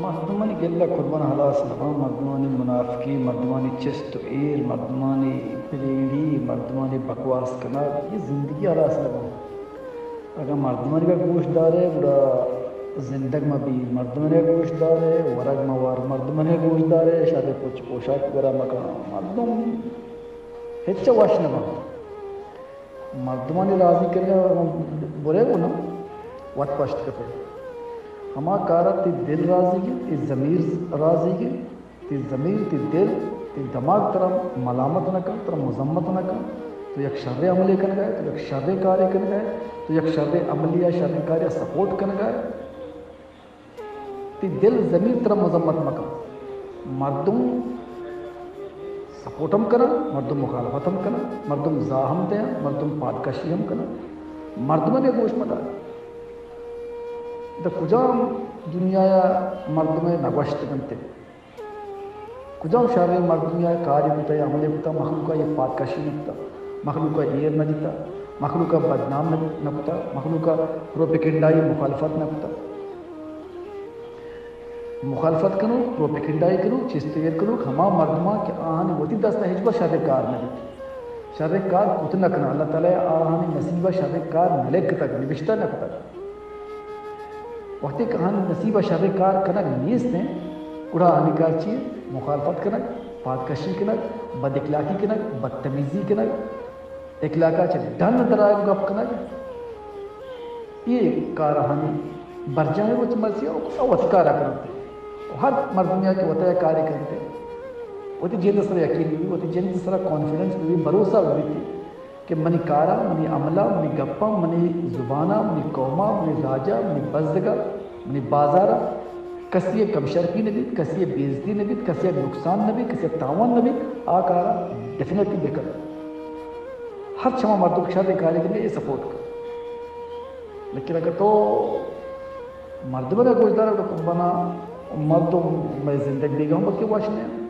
مردمانی گلہ قربان ہلاس نہ باں، مردمانی منافقی، مردمانی چست و ایر، مردمانی پلیڑی، مردمانی بکواس کنگ، یہ زندگی ہلاس نہ باں۔ اگاں مردمانی گوش دارے گڑا زندگ مہ بی، مردمانی گوش دارے ورگ مہ وار، مردمانی گوش دارے شر پچ پوشاک گرا مکن۔ مردم ہچ وش نہ باں۔ مردمانی راضی کنگ ءَ برے گوں نہ، وت پشت کپے۔ ہما کار ءَ تئی دل راضی گی، تئی ضمیر راضی گی، تئی ضمیر، تئی دل، تئی دماغ ترا ملامت نہ کن، ترا مذمت نہ کن۔ تو یک شریں عملے کنگ ءَ ئے، تو یک شریں کارے کنگ ءَ ئے، تو یک شریں عملے یا شریں کارے ءَ سپورٹ کنگ ءَ ئے۔ تئی دل ضمیر ترا مذمت مکن۔ مردم سپورٹ ہم کنن، مردم مخالفت ہم کنن، مردم زاہ ہم دیاں، مردم پادکشی ہم کنن۔ مردمانی گوش مدار۔ دا کجام دنیا ءَ مردم ءَ نگوشت کنت؟ کجام شریں مردمے ءَ کارے کتہ یا عملے کتہ، مخلوق ءَ یک پادکشی نہ کتہ، مخلوق ءَ ایر نہ جتہ، مخلوق ءَ بدنام نہ، نہ کتہ، مخلوق ءَ پروپیگنڈائی مخالفت نہ کتہ؟ مخالفت کنوک، پروپیگنڈائی کنوک، چست ایر کنوک ہما مردماں کہ آہانی وتی دست ءَ ہچبر شریں کار نہ بیت، شریں کار کت نہ کناں، اللہ تعالی ءَ آہانی نصیب ءَ شریں کار نہ لکتگ، نبشتہ نہ کتگ۔ وقتی کہ آہانی نصیب ءَ شریں کار کنگ نیست انت، گڑا آہانی کار چی انت؟ مخالفت کنگ، پادکشی کنگ، بد اخلاقی کنگ، بدتمیزی کنگ، اخلاق ءَ چہ ڈن درآیگ، گپ کنگ۔ اے کار آہانی برجاہیں روچ مرچی ءَ وتی کار ءَ کننت۔ ہر مردمے ءَ کہ وت ءَ کارے کنت، وتی جند ءِ سرا یقین بہ بیت، وتی جند ءِ سرا کانفیڈنس بہ بیت، بھروسہ بہ بیت۔ کہ منی کاراں، منی عملاں، منی گپاں، منی زباناں، منی قوماں، منی راجاں، منی بزگاں، منی بازاراں کسی ءِ کم شرپی نہ بیت، کسی ءِ بے عزتی نہ بیت، کسی ءِ نقصان نہ بیت، کسی ءِ تاوان نہ بیت، آ کاراں ڈیفینیٹلی بہ کن۔ ہر چما مردم شریں کارے کنگ ءَ اے سپورٹ کن۔ لیکن اگر تو مردم ءَ گوش دار ئے، تو قربانا، مردم مئے زندگ بیگ ءَ ہم بلکہ وش نہ انت۔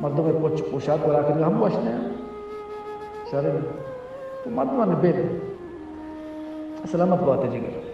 مردم ءِ پچ پوشاک گورا کنگ ءَ ہم وش نہ انت۔ شریں۔ تو مردمانی بل۔ سلامت بات ئے جگر۔